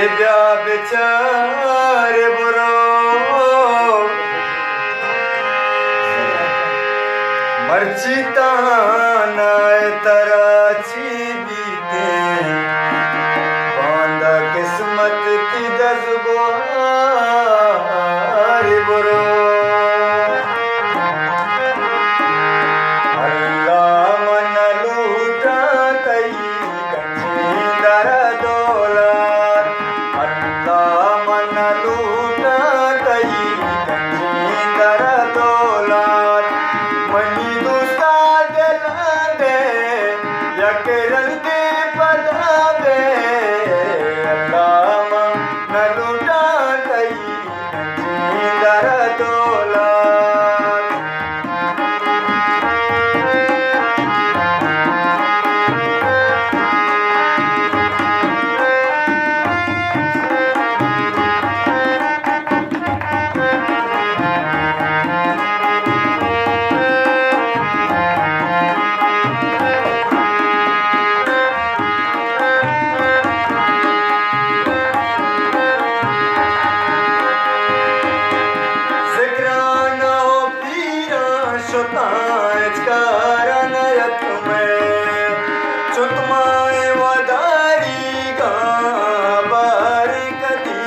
بیا بچار برو، مرچی تہنا ء ترا چی بیتیں، باندا قسمت تی دزگوار برو۔ اللہ من لوٹاں تئی گنجیں در دولت، اللہ من لوٹاں تئی گنجیں در دولت، منی دوستا دل دے یک رندے پدا بے، اللہ من لوٹاں تئی در دولت۔ ذکران ء پیراں شتاں، ہچ کار ء نیت مئے، چنت مائیں وداریگاں باریں کدی۔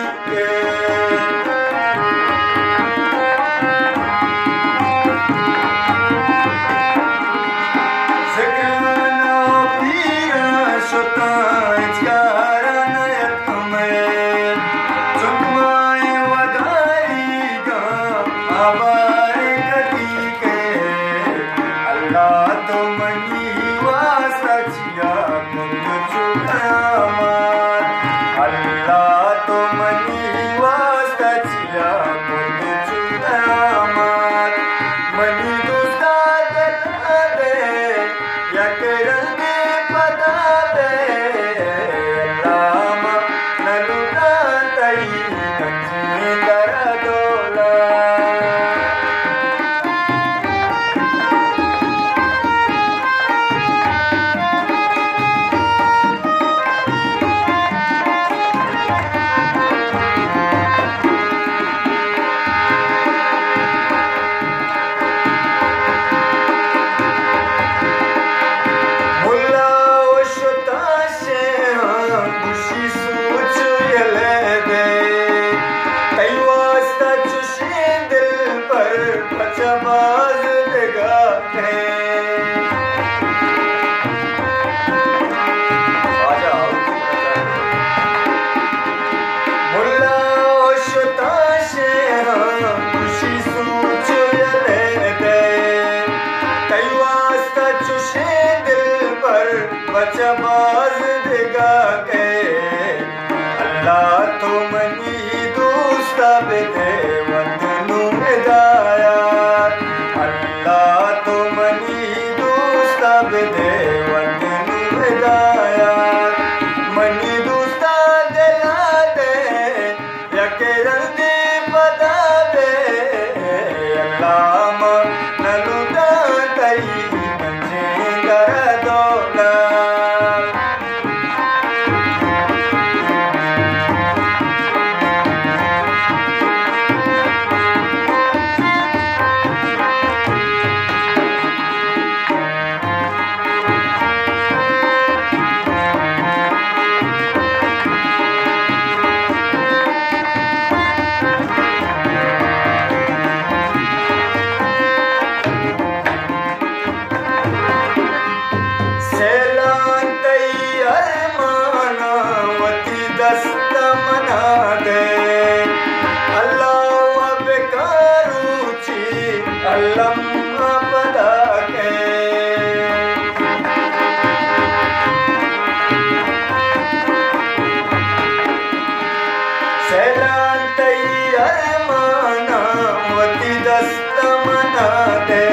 ذکران ء پیراں شتاں، ہچ کار ء نیت مئے، چنت مائیں وداریگاں آبار کدی کے۔ اللہ تو منی واسطہ چیا کت چو قیامت، اللہ تو منی واسطہ چیا کت چو قیامت، منی دوستا دل دے یک رندے پدا بے، اللہ من لوٹاں تئی گنجیں در دولت۔ ملا و شتاں شیہاں گوشی سوچ یلہ دے، تئی واسطہ چوشیں دلبر پچ باز دگہ کئے۔ ملا و شتاں شیہاں گوشی سوچ یلہ دے، تئی واسطہ چوشیں دلبر پچ باز دگہ کئے۔ اللہ تو منی دوستا بدے وت نوں ہدایت، اللہ تو منی دوستا بدے وت نوں ہدایت، منی دوستا دلا دے یک رندے پدا بے، اللہ من لوٹاں تئی گنجیں در دولت۔ سیلان تئی ارماناں وتی دست منا دے، اللہ و بکاروچی الم پدا کئے۔ سیلان تئی ارماناں وتی دست منا دے،